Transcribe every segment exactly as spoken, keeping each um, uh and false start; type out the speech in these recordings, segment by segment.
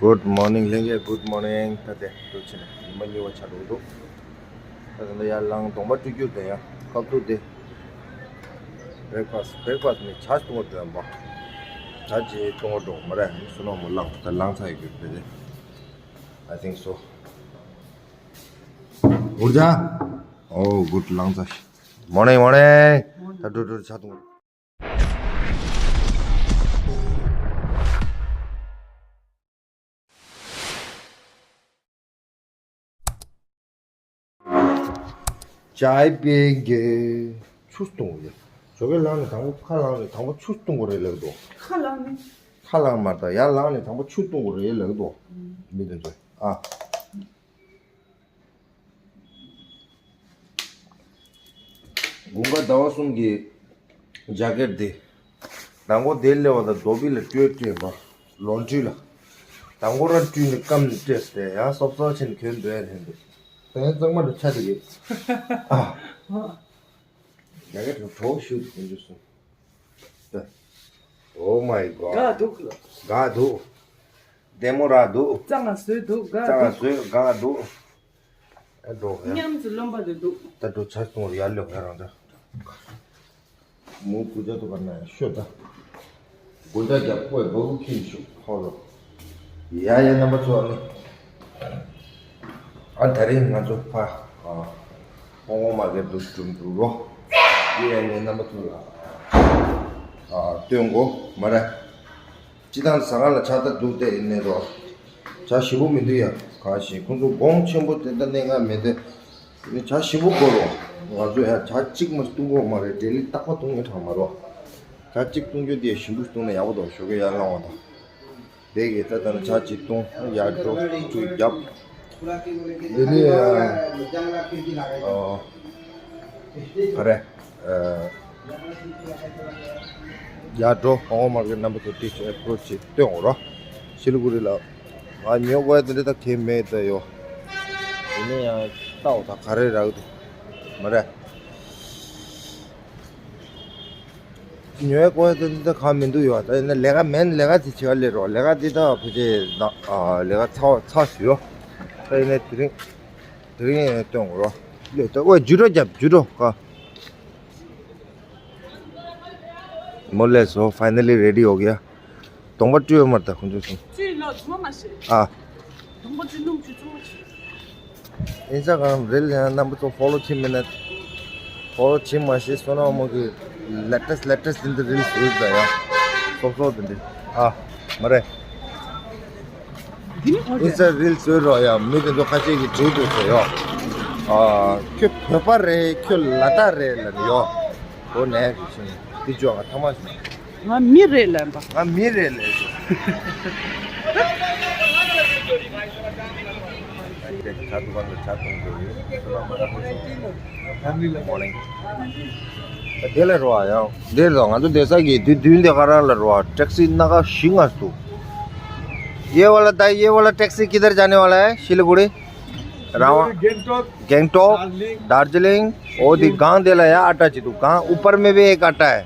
Good morning ལྷན་རྒྱས། Good morning། ད་དེ་འདུག་ཕྱི་ནས་ཉི་མ་གཉིས་པ་ཆགས་འགྲོ་གི་འདུག་ད་ལྟ་ཡར་ལངས་གདོང་པ་བཀྲུ་རྒྱུ་དེ་ཡང་ཁ་ཐུག་དེ། breakfast breakfast ནི་ཇ་བཏུང་བ་འགྲོ་ཡིན་པ། ཇ་ཅིག་བཏུང་བ་འགྲོ་མ་རེད། སོ་ནོ་མོ་ལངས་ད་ལངས་ཚར་ཡོད་རྒྱུ་རེད། I think so། འུར་ཇ། Oh good། ལངས་ཚར། Morning morning། ད་འགྲོ་འགྲོ་ཇ་བཏུང་། ཇའི་པེ་གེ། ཆུ་བཏུང་ཡོད། ཞོགས་ཀས་ལངས་ནས་དང་པོ་ཁ་ལངས་ནས་དང་པོ་ཆུ་བཏུང་དགོས་རེད་ལབ་འདུག་ཁ་ལངས་ནས། ཁ་ལངས་མ་རེད་ད། ཡར་ལངས་ནས་དང་པོ་ཆུ་བཏུང་དགོས་རེད་ལབ་འདུག་མི་དེ་ཚོས་ཨ། དགུན་ཁ་ཟླ་བ་གསུམ་གྱི་ཇ་ཀེར་འདི། དང་པོ་དེ་སླེབས་པ་དང་རྡོ་སྦིས་ལ་སྤྲོད་སྤྲད་པ། ལོན་ཊི་ལ། དང་པོ་རང་བཀྲུས་ནས་སྐམ་ནས་སྤྲད་སྟེ་ཡང་སོབ་སོབ་བྱས་ནས་གྱོན་འདོད་ཡ་རེད་འདུག་ད་ཡང་གཙང་མ་རུ་ཆ་དེ་གི་ཨ། ཇ་ཀེར་གྲོགས་ཞུ་དེ་གོན་རྒྱུ་སོང་། Oh my god། དགའ་འདུག་དགའ་འདུག་བདེ་མོ་ར་འདུག་གཙང་མ་བཟོས་འདུག་དགའ་གཙང་མ་འདུག་བཟོས་དགའ་འདུག་ཨེ་འགྲོ་ཡ། མཉམ་དུ་རློན་པ་རེད་འདུག་ད་འགྲོ་ཆ་སོང་ཡར་ལོག་ཡ་རང་ད། མོ་སྐུ་ཇ་དུ་བར་ན་ཡ་ཤོད་ད། དགོན་ད་རྒྱབ་ཁོས་འབག་ཁྱིམ་ཤོག་ཧོ་ལོ། ཡ་ཡ་རྣམ་པ་ཚོ་ཨ་ནི། ཨ་དེ་རིང་ང་ཚོ་ཕ། ཨ། ཧོང་ཀོང་མ་གེ་འདུག་འགྲུམ་འགྲུལ་རོ། ཡ་ཡ་ངའི་རྣམ་པ་ཚོ་ལ། ཨ་སྟོན་གོ་མ་རེད། སྤྱི་བཏང་ཟ་ཁང་ལ་ཇ་ད་འདུག་སྟེ་ཡིན་ནའི་རོ། ཇ་ཞིམ་པོ་མི་འདུག་ཡ། གང་ཞིག་ཁོང་ཚོ་གོང་ཆེན་པོ་དེ་འདྲ་གནས་ངར་མེད་དེ། ནི་ཇ་ཞིམ་པོ་དགོས་རོ། ང་ཚོ་ཡ་ཇ་གཅིག་མ་བཏུང་གོ་མ་རེད། ཌེ་ལི་རྟག་པ་བཏུང་ངེས་དྲག་མ་རོ། ཇ་གཅིག་བཏུང་རྒྱུ་དེ་ཞིམ་པོ་བཏུང་ན་ཡག་པོ་འདུག་ཞོགས་ཀས་ཡར་ལངས་པ་དང་། དེ་གི་ད་ལྟ་ནི་ཇ་གཅིག་བཏུང་ཡར་འགྲོ་ཆུ་རྒྱབ། དེ་ནི་ཨ་ག་རེ། ཡར་འགྲོ་ཧོང་ཀོང་མ་གེ་རྣམ་པ་ཚོ་ཏིག་ཙམ་ཨེ་པོ་རོ་ཆི་བྱེད་སྟོན་འོ་རོ། ཤི་ལི་གུ་རི་ལ། ང་ཉོ་དགོས་ཡ་དེ་འདྲ་ད་གས་མེད་ད་ཡོ། དེ་ནས་ཡང་ལྟ་འོ་ད་ག་རེ་རག་འདུག་མ་རེད། ཉོ་ཡ་དགོས་ཡ་དེ་འདྲ་ད་ག་མི་འདུག་ཡོ། ད་ཡིན་ན་ལས་ཀ་མེད་ན་ལས་ཀ་དེ་བྱེད་ཀ་ལས་རོགས། ལས་ཀ་དེ་ད་ཕལ་ཆེར་ན་ཨ་ལས་ཀ་ཚ་བ་ཚ་ཞུ་ཡོ། ད་ཡིན་ན་དེ་རིང་དེ་རིང་ཡང་སྟོན་འོ་རོ། ལས་ད་ཨོ་ཇུ་རོ་རྒྱབ་ཇུ་རོ་ག་མོ་ལས་སོ་finally ready हो गया། གདོང་པ་བཀྲུས་ཡོད་མ་རེད་ད་ཁོང་ཚོས་སོང་། བཀྲུས་ལོ་ཚོ་མ་ཤེས། ཨ། གདོང་པ་བཀྲུས་སྣུམ་བཅུ་ཚོ་མ་ཤེས། Instagram reel ཡང་རྣམ་པ་ཚོ་follow བྱེད་མེད་ན། follow བྱེད་མ་ཤེས་སོ་ན་མོ་གི་latest latest དེ་འདྲ་reels བཟོས་ད་ཡ། སོབ་སོབ་དེ་འདྲ་ཨ། མ་རེད། འདི་ནི་ཨོ་རེད། Insta reel བཟོས་རོགས་ཡ། མི་དེ་ཚོ་ཁ་ཤས་ཀྱིས་བྲིས་འདུག་ཟེར་ཡོ། ཨ། ཁྱོད་བོད་པ་རེད། ཁྱོད་ལ་དྭགས་རེད་ལབ་ནས་ཡོ། འོ་ནས་རེད་ཤིང་འདི་ཅོ་ང་ཐ་མ་ཤི། ང་མི་རེད་ལབ་པ། ང་མི་རེད་ལབ་ཤིང་། ད་དེ་ཇ་འདུ་ཁང་དུ་ཇ་འཐུང་དགོས་ཡོད། Morning། དེ་ལ་རོ་ཡང་འདིར་དང་ང་ཚོ་བསྡད་ས་གི་དུས་བདུན་དེ་ག་རང་ལ་རོ། taxi སྣ་ཁ་བཞི་ལྔ་འདུག ये वाला दाई, ये वाला टैक्सी किधर जाने वाला है? सिलीगुड़ी? रावण? गैंगटोक, गैंगटोक, दार्जिलिंग। दार्जिलिंग। वो दी गांव दे ला यार, अड्डा जी तू गांव ऊपर में भी एक अड्डा है।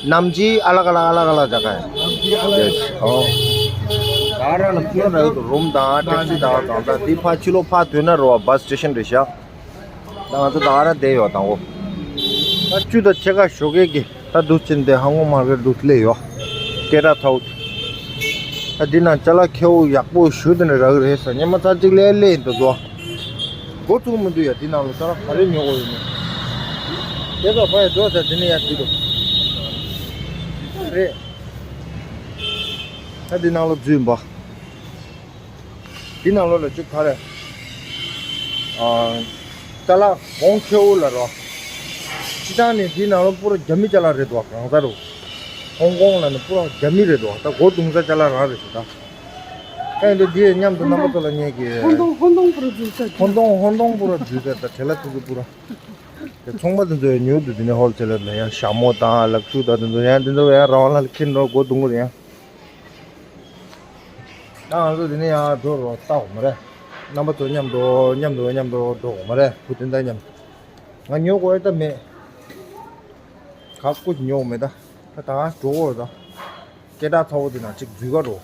नामजी अलग अलग, अलग अलग जगह है। नामजी अलग अलग। यस। हाँ। दारा ना पूरा ना तो रूम दा, टैक्सी दा, दा, दा, दी फा चिलो फा तो ना रो bus station Risha. ད་ང་ཚོ་ད་ག་ར་བསྡད་ཡོད་དང་འོ། ད་བཅུ་དང་ཕྱེད་ཀ་ཞོགས་ཀས་ཀྱི་ད་འདུག་ཅིང་དེ་ཧང་གོ་མར་གེ་འདུག་སླེབས་ཡོད། སྐད་གྲགས་ཐོག་ད་འདི་ན་ཅ་ལག་ཁེ་པོ་ཡག་པོ་ཞུ་དེ་ནས་རག་རེད་ཟེར། སྙེ་མ་ཚར་གཅིག་ལས་སླེབས་འདུག་ཟོ། འགོ་ཚུགས་མི་འདུག་ཡ། འདི་ནང་ལ་ཅ་ལག་ག་རེ་ཉོ་དགོས་ཡོད་མེད། དེ་ཚོ་ཕ་ཡི་འགྲོ་ཟེར། འདི་ནས་ཡར་འགྲིག་འདུག་རེད། ད་འདི་ནང་ལ་འཛུལ་ཡིན་པ། འདི་ནང་ལོགས་ལ་ཅིག་ག་རེ། ཨ། ཅ་ལག་གོང་ཁེ་པོ་ལ་རོ། སྤྱི་བཏང་ནས་འདི་ནང་ལོགས་པུ་ར་རྒྱ་མི་ཅ་ལག་རེད་དོ། གང་ཟག་རུ། ཧོང་ཀོང་ལ་ནི་པུ་ར་རྒྱ་མི་རེད་དོ། ད་སྒོ་རྡུང་ས་ཅ་ལག་རང་རེད་ཟེར་ད། ཨེ་འདི་འདི་མཉམ་དུ་རྣམ་པ་ཚོ་ལ་ངས་ཀྱི། ཧོན་ཏོང་ཧོན་ཏོང་པུ་ར་འཛུལ་ས། ཧོན་ཏོང་ཧོན་ཏོང་པུ་ར་འཛུལ་ས་ད་བྲེལ་ལ་ཐུག་གི་པུ་ར། དེ་ཚོང་པ་དེ་ཚོ་ཡང་ཉོ་འདུག་དེ་ནས་ཧོལ་སེ་ལར་ལ་ཡང་ཞྭ་མོ་དང་ལག་ཤུབས་དང་དེ་ཚོ་ཡང་དེ་ཚོ་ཡང་རང་དབང་ལ་འཁྱེར་འགྲོ་སྒོ་རྡུང་གི་རེད་ཡང་། ད་ང་ཚོ་དེ་ནས་ཡང་འགྲོ་རོགས་ལྟ་འོ་མ་རེད། རྣམ་པ་ཚོ་མཉམ་དུ་མཉམ་དུ་མཉམ་དུ་འགྲོ་འོ་མ་རེད། བུ་དེ་འདྲ་མཉམ། ང་ཉོ་དགོས་ད་མེད། ག་སྐུ་ཅིག་ཉོ་མེད་ད། ད་ད་འགྲོ་འོ་ད། སྐད་གྲགས་ཚ་བོ་དེ་ན་ཅིག་འཛུལ་ག་འགྲོ།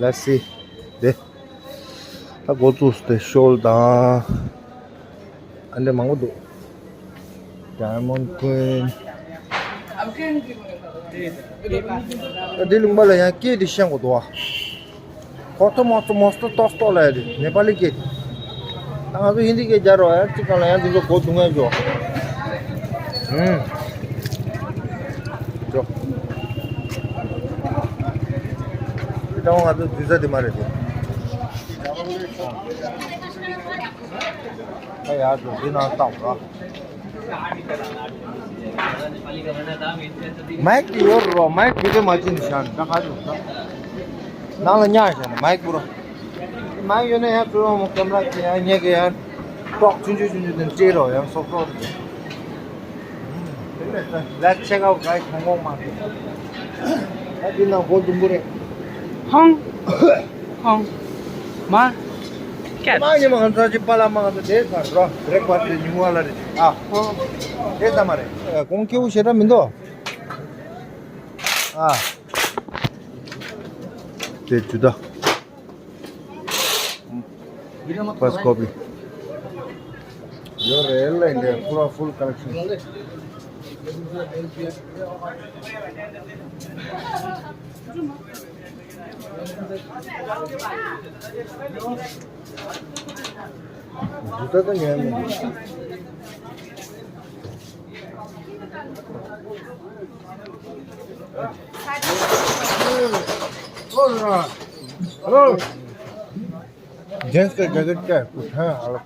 Let's see. དེ། ད་འགོ་བཙུགས་ཏེ་ཤོལ་དང་། ཨ་འདྲ་མང་པོ་འདུག Diamond Queen. ཨ་འདི་ལུང་པ་ལ་ཡང་སྐད་དེ་ཤེས་དགོས་འདུག་ཨ། ཁོ་ཐོ་མོ་ཏོ་མོ་སྟོ་ཏོ་སྟོ་ལ་ཡ་དེ་ནེ་པ་ལི་སྐད། ད་ང་ཚོ་ཧིན་དི་སྐད་རྒྱག་རོགས་ཡ་གཅིག་གང་ལ་ཡང་འདི་ཚོ་གོ་འདུག་ངས་འཇོག་ཨུམ། འཇོག་ད་ང་ཚོ་འདི་ས་དེ་མ་རེད་དེ། ཨ་ཡ་འཇོག་འདི་ནང་བཏང་རོགས། མའིག་དེ་ཡོད་རོ། མའིག་བི་ཌིའོ་མ་བྱིན་ནས་བཞག་ནས་ད་ག་ཚོད་ད། ནང་ལ་ཉར་བཞག་ནས་མའིག་པུ་རོ། མའིག་ཡོད་ན་ཡང་ཚུར་འོང་ཀེམ་ར་གི་ཡང་ཉེ་གི་ཡང་ཏོག་ཆུང་ཆུང་ཆུང་ཆུང་དེ་སྤྲད་རོགས་ཡང་སོབ་སོབ་རེད། Let's check out, guys. ཧོང་ཀོང་མ་རེད། ད་འདི་ནང་སྒོ་ལྡུམ་པོ་རེད། ཧོང་། ཧོང་། མ། ཀེ། མ་ཉི་མ་ང་ཚོ་ཅི་པ་ལ་མ་ང་ཚོ་དེ་ཚར་རོ། བྷི་རེག་ཕ་སི་ཊི་ཉིན་མོ་ལ་རེད། ཨ། ཧོ། དེ་ཙམ་མ་རེད། ཨ། གོང་ཁེ་བོ་ཞེ་དྲག་མི་འདུག་ཨ། དེ་ཇུ་ད། First copy. ཡོད་རེད་ལ་འདི་ཕུ་ར་ཕུལ་ཀ་ལེག་ཤན། ཇུ་ད་ད་ཉན་མི་འདུག Hello. Gents का जैकेट क्या है? कुछ है हालत?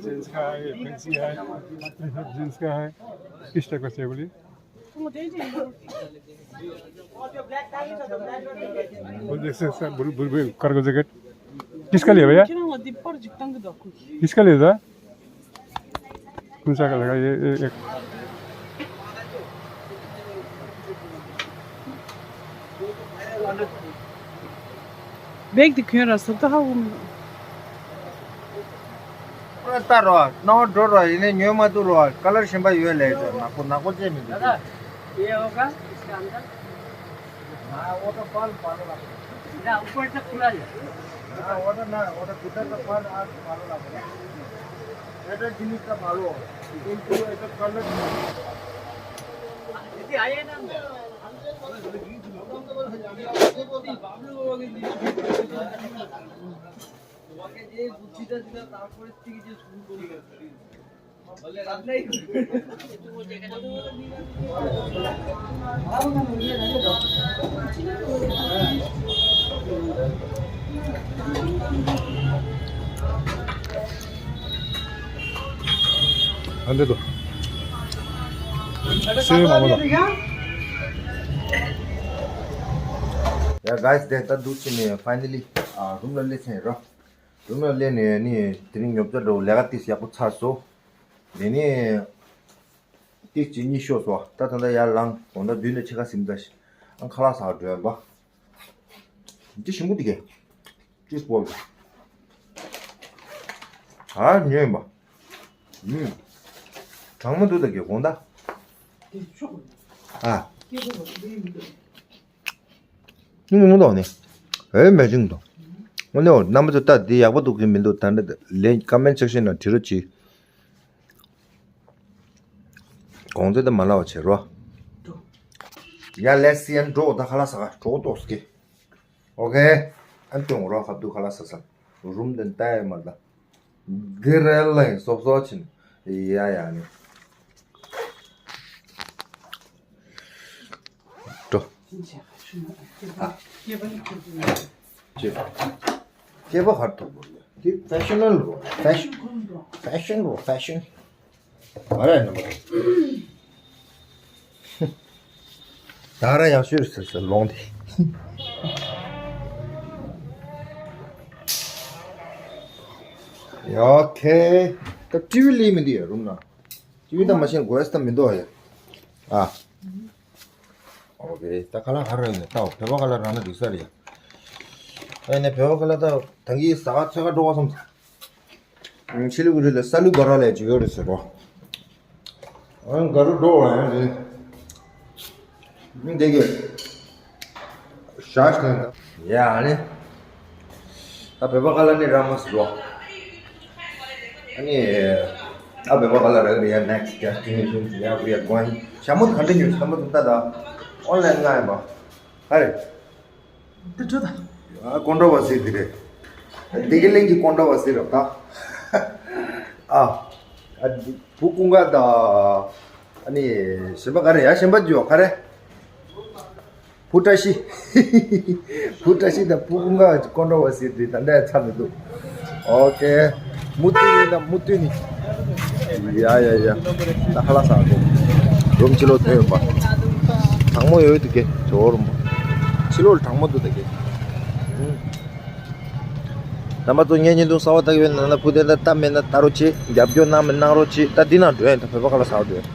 जेंट्स का है, ये फैंसी है, ये सब जेंट्स का है। किस टाइप का चाहिए बोलिए? वो जैसे sir bull bull bull cargo jacket किसका लिए भैया? किसका लिए था? कुन सा का लगा ये, ये एक। Bag དེ་གྱོན་ར་ཟབ་ཏོ་ཧ་གོ་མི་འདུག་ལྟ་རོགས། སྣང་བ་འགྲོ་རོགས། ཡིན་ནའི་ཉོས་མ་ཐུབ་རོགས། ཀ་ལར་གཞན་པ་ཡོད་ལས་ཚོ་ནག་པོ་ནག་པོ་ཅན་མི་འདུག दादा, ये होगा, इसका अंदर। हाँ, वो तो फल मालूम है। ना, ऊपर से खुला है। हाँ, वो तो ना, वो तो भीतर का फल आज मालूम है। ये तो जिनिस का मालूम है। किंतु ये तो कलर नहीं है। यदि आइए ना, बाबलू। ཡ་གཱས། དེ་ད་འདུག་ཕྱིན་ནས་ཕའི་ནལ་ལི་ཨ་རུམ་ལ་སླེབས་ཚར་རོ། རུམ་ལ་སླེབས་ནས་ནི་དེ་རིང་ཉོ་ཆ་འདྲ་བོ་ལས་ཀ་ཏིས་ཡག་པོ་ཚར་སོང་། དེ་ནས་ཏིས་གཅིག་གཉིས་ཤོར་སོང་། ད་ད་ལྟ་ཡར་ལངས། དགོང་དག་བདུན་དང་ཕྱེད་ཀ་ཟིན་ཚར་ཤག་ཨང་ཁ་ལག་ཟ་བར་འགྲོ་ཡིན་པ། འདི་ཞིམ་པོ་འདི་གས། ཅིས་བོལ། ཨ་ཉོས་ཡིན་པ། ཨུམ། གྲང་མོ་འདུག་ད་གས་དགོང་དག་ཨ། ཉུང་ཉུང་འདུག་ནི། ཨེ་མེ་ཛིང་འདུག་དངོས་གནས་རྣམ་པ་ཚོ་ལྟ། འདི་ཡག་པོ་འདུག་གི་མི་འདུག་ད་འདི་ལན་ཀོ་མེན་སེག་ཤན་ནང་བྲིས་རོགས་གྱིས། གོང་ཚད་དེ་མ་ལབ་པ་བྱེད་རོགས། ཡ་ལེས་ཡན་འགྲོ། ད་ཁ་ལག་ཟ་ག་འགྲོ་གི་འདུག་སྐད། ཨོ་ཁེ། ཨ་ཏུང་རོགས་ཁ་ཐུག་ཁ་ལག་ཟ་ས། རུམ་དེ་ལྟ་ཡ་མ་ལ། འདི་རེད་ལ་ཡིན་སོབ་སོབ་ཕྱིན། ཡ་ཡ་ནི། འགྲོ། ཨ། ཅེས། སྐྱེས་པ་ཧར་ཐུག་པོ་ལ། འདི་ཕེ་ཤན་ནལ་རོ། ཕེ་ཤན། ཕེ་ཤན་རོ། ཕེ་ཤན། མ་རེད་ནམ་པ། ད་ར་ཡག་ཤོས་རེད་ཟེར་ཟེར་ལོང་དེ། ཡ་ཨོ་ཁེ། ད་ཊི་ཝི་ལི་མི་འདི་ཡ་རུམ་ན། ཊི་ཝི་ད་མ་ཤེས་དགོས་ས་མི་འདུག་ཨ་ཡ། ཨ། ཨོ་ཁེ། ད་ཁ་ལག་ག་རེ་ཡིན་ནས་ལྟ། བོད་པ་ཁ་ལག་རག་ན་འགྲིག་ས་རེད་ཡ། ཨ་ནི་བོད་པ་ཁ་ལག་ད་ད་གིན་ཟ་ག་འཚོལ་ག་འགྲོ་བ་བསམ། ཕྱི་ལུགས་རི་ལ་ས་ལུ་སྦ་ར་ལས་ཅིག་ཡོད་རེད་ཟེར་རོ། ཨང་ག་རུ་འགྲོ་བ་ཡང་རེད། མི་འདི་གས། ཞག་ཞིག་ཡ་ཨ་ནི། ད་བོད་པ་ཁ་ལ་ནི་ར་མ་སི་རོ། ཨ་ནི། ད་བོད་པ་ཁ་ལ་ར་རི་ཡ་next destination to everyone going. ཞྭ་མོ་ག་འདྲ་ཉོས་ཤམ་པོ་དུ་ད་ད། ཨོན་ལན་ང་ཡིན་པ། ཧ་རེ། དེ་འགྲོ་ད། ཨ་ཀོན་ཏྲོ་བ་སི་དེ་རེད། དེ་གི་གླིང་གི་ཀོན་ཏྲོ་བ་སི་རེད་ད། ཨ། ཨ་བུ་ཀུན་དགའ་ད། ཨ་ནི། གཞན་པ་ག་རེ་ཡ་གཞན་པ་འཇོ་ག་རེ། བུ་བཀྲ་ཤིས། བུ་བཀྲ་ཤིས་དང་བུ་ཀུན་དགའ་ཀོན་ཏྲོ་བ་སི་དེ་ད་འདྲ་ཚ་མི་འདུག་ཨོ་ཀེ། མུ་ཏུ་ནི་ད་མུ་ཏུ་ནི། ཡ་ཡ་ཡ། ད་ཧ་ལ་སང་དགོ། རུམ་ཕྱི་ལོགས་ཐོན་ཡོད་པ། གྲང་མོ་ཡོད་དུ་ཀེ་ཇོ་རུམ་པ། ཕྱི་ལོགས་གྲང་མོ་འདུག་ད་ཀེ། རྣམ་པ་ཚོ་ངའི་བརྙན་ཐུང་གསར་པ་ལྟ་གི་ཡོད་ན་ན་བུ་དེ་ད་ལྟ་མེད་ན་ལྟ་རོགས་བྱེད། རྒྱབ་སྐྱོར་གནང་མེད་གནང་རོགས་བྱེད། ད་འདི་ནང་འགྲོ་ཡ་ཡིན། ད་བོད་པ་ཁ་ལ་ཟ་བ་འགྲོ་ཡ།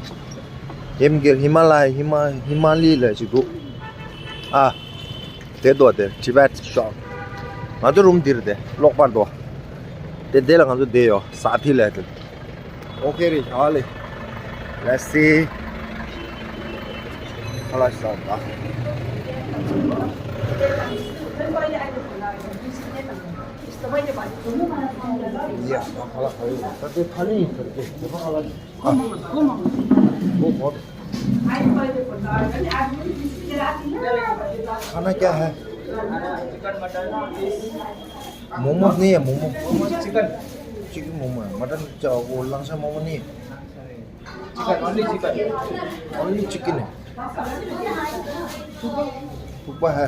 ཧེམ་གྱི་ཧི་མ་ལ་ཡ་ཧི་མ་ཧི་མ་ལི་ལ་ཞིག་འདུག་ཨ། དེ་འདུག་དེ་Tibet shop། ང་ཚོ་རུམ་འདིར་དེ་ལོག་པར་འདུག་དེ་དེ་ལ་ང་ཚོ་བསྡད་ཡོད་ས་ཐི་ལ་དེ། ཨོ་ཁེ་རེད་ཧ་ལེ། Let's see. ཁ་ལག་ཟ་བ། ཡ་ད་ཁ་ལག་ཁ་ཡོད་ད་དེ་ཁ་ལི་ཡིན་ཟེར་གི་དེ་ཁ་ལག་ཨ། वो बहुत। खाना क्या है? मोमोज नहीं है, मोमो। मोमोज चिकन। चिकन मोमो है, मटन क्या, वो लांगशा मोमो नहीं है? Chicken, only chicken. Only chicken है। थुक्पा है।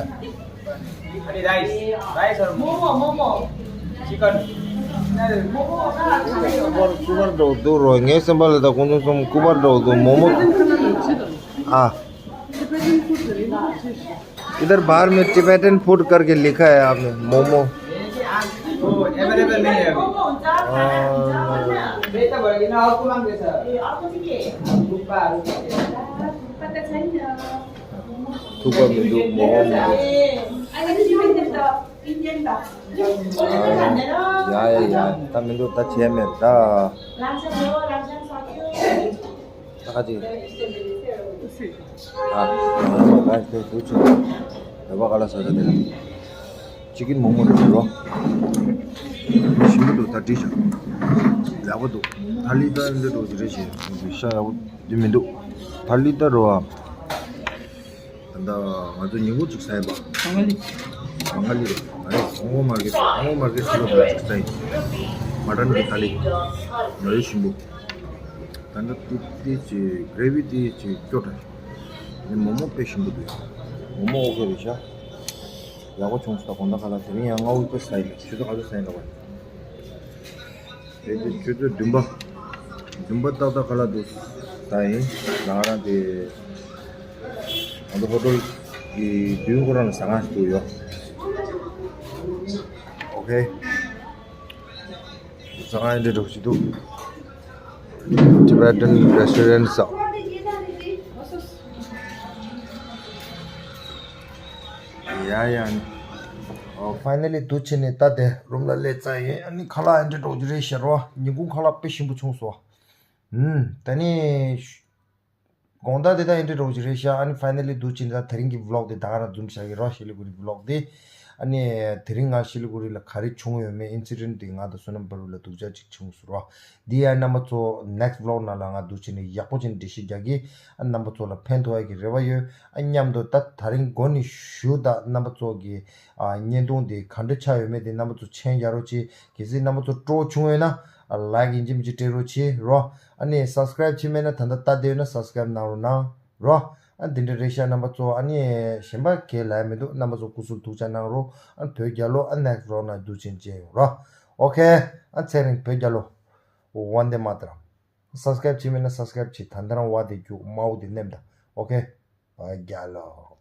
अनि राइस, राइस और मोमो, मोमो। चिकन। कुबर, कुबर दो, दो रो, ངའི་སེམས་པ་ལ་ད་ཁོང་ཚོ་གསུམ་कुबर दो, दो मोमो। आ। इधर बाहर में Tibetan food करके लिखा है आपने, मोमो। वो अवेलेबल नहीं है अभी। हाँ। बेटा बोल के ना, आपको मांग रहे सर। आपको चाहिए? रुपा, रुपा। रुपा तो चाहिए। थुक्पा མི་འདུག་མོག་མི་འདུག་ཨ་ཡ་ཡ་ཡ། ད་མི་འདུག་ད་བྱས་མེད་ད། ད་ཅི། ཨ། ང་ཚོ་དུ་ཆུ། ད་བ་ག་ལ་ས་ས་དེ་ལ། ཅི་ཀིན་མོག་མོག་རེད་རོ། ཞིམ་པོ་འདུག་ད་བྲིས་ཤག་ཡག་པོ་འདུག་ཐ་ལི་ད་འདི་འགྲོ་ཟེར་རེད་ཞེས་ཤ་ཡག་པོ་འདི་མི་འདུག་ཐ་ལི་ད་རོ་ཨ། ད་ལྟ་ང་ཚོ་ཉིན་གུང་གཅིག་ཟ་ཡིན་པ། གང་ག་ལི། གང་ག་ལི་རེད། ང་རེད་ཧོང་ཀོང་མར་ཀེ་ཧོང་ཀོང་མར་ཀེ་ཕྱི་ལོགས་ལ་གཅིག་ཟ་ཡིན། མ་ཊན་གི་ཐ་ལི། ནོ་རེ་ཞིམ་པོ། ད་ལྟ་ཏི་ཏི་ཅི་གྷ་རེ་བི་ཏི་ཅི་སྐྱོ་དྲ། ནི་མོག་མོག་དཔེ་ཞིམ་པོ་འདུག་ཡ། མོག་མོག་ཨོ་ཁེ་རེད་ཤག་ཡག་པོ་བྱུང་སོང་། ད་དགོང་དག་ཁ་ལག་དེ་རིང་ཡང་སྔ་པོ་དཔེ་ཟ་ཡིན། ཆུ་ཚོད་ག་ཚོད་ཟ་ཡིན་ལབ་པ་ཡིན། དེ་ཆུ་ཚོད་བདུན་པ། བདུན་པ་ཏག་ཏག་ཁ་ལག་འདུག་ད་ཡིན། ང་རང་དེ་ང་ཚོ་ཧོ་ཊེལ་གྱི་མདུན་ཁོ་རང་ལ་ཟ་ཁང་ཞིག་འདུག་ཡོད། ཨོ་ཁེ། ཟ་ཁང་འདི་འདྲ་ཞིག་འདུག Tibetan restaurant ཟ། ཡ་ཡ། ཨོ་ཕའི་ནལ་ལི་འདུག་ཕྱིན་ནས་ད་དེ་རུམ་ལ་སླེབས་ཚར་ཡིན། ཨ་ནི་ཁ་ལག་ཨེ་འདྲ་འགྲོ་རྒྱུ་རེད་ཤག་རོ། ཉིན་གུང་ཁ་ལག་དཔེ་ཞིམ་པོ་བྱུང་སོང་། ཨུམ། ད་ནི། དགོང་དག་དེ་ད་ཨེ་འདྲ་འགྲོ་རྒྱུ་རེད་ཤག་ཨ་ནི་ཕའི་ནལ་ལི་འདུག་ཕྱིན་ད་དེ་རིང་གི་ཝི་ལོག་དེ་ད་ག་རང་འཛོམས་བཞག་གི་རོ། ཤི་ལི་གུ་རི་ཝི་ལོག་དེ། ཨ་ནི། དེ་རིང་ང་ཤི་ལི་གུ་རི་ལ་ག་རེ་བྱུང་ཡོད་མེད་ཨིན་སི་ཌེན་ཊི་དེ་ང་དང་བསོད་ནམས་པ་རུ་ལ་སྡུག་ཅག་ཅིག་བྱུང་སོང་རོ། འདི་ཡང་རྣམ་པ་ཚོ་next vlog ནང་ལ་ང་འདུག་ཕྱིན་ནས་ཡག་པོ་ཅིག་འགྲེལ་བཤད་རྒྱག་གི། ཨ་རྣམ་པ་ཚོ་ལ་ཕན་ཐོགས་ཡག་གི་རེ་བ་ཡོད། ཨ་མཉམ་དུ་ད་ད་རིང་འགོ་ནས་ཞུ་ད། རྣམ་པ་ཚོ་གི་ཨ་བརྙན་ཐུང་དེ་ག་འདྲ་ཆགས་ཡོད་མེད་དེ་རྣམ་པ་ཚོ་མཆན་རྒྱག་རོགས་གྱིས། གལ་སྲིད་རྣམ་པ་ཚོ་སྤྲོ་བྱུང་ཡོད་ན་ཨ་ལའིཀ་ཡིན་གཅིག་མིན་གཅིག་སྤྲད་རོགས་གྱིས་རོ། ཨ་ནི་སབ་སི་ཀ་རེབ་བྱས་མེད་ན་ད་ལྟ་ལྟ་བསྡད་ཡོད་ན་སབ་སི་ཀ་རེབ་གནང་རོགས་གནང་རོ། ཨ་འདི་འདྲ་རེད་ཤག་རྣམ་པ་ཚོ། ཨ་ནི་གཞན་པ་གང་ཡང་ལབ་ཡག་མི་འདུག་རྣམ་པ་ཚོ་སྐུ་གཟུགས་ཐུགས་ཅག་གནང་རོགས། ཨ་བོད་རྒྱལ་ལོ། ཨ་next vlog ནང་འདུག་ཕྱིན་མཇལ་ཡོང་རོ། ཨོ་ཁེ། ཨ་ཚེ་རིང་བོད་རྒྱལ་ལོ། ཝན་དེ་མ་ཏ་རམ། སབ་སི་ཀ་རེབ་བྱས་མེད་ན་སབ་སི་ཀ་རེབ་བྱེད། ད་ལྟ་རང་བ་དེ་རྒྱུག་དམར་པོ་དེ་མནན་ད། ཨོ་ཁེ། བོད་རྒྱལ་ལོ།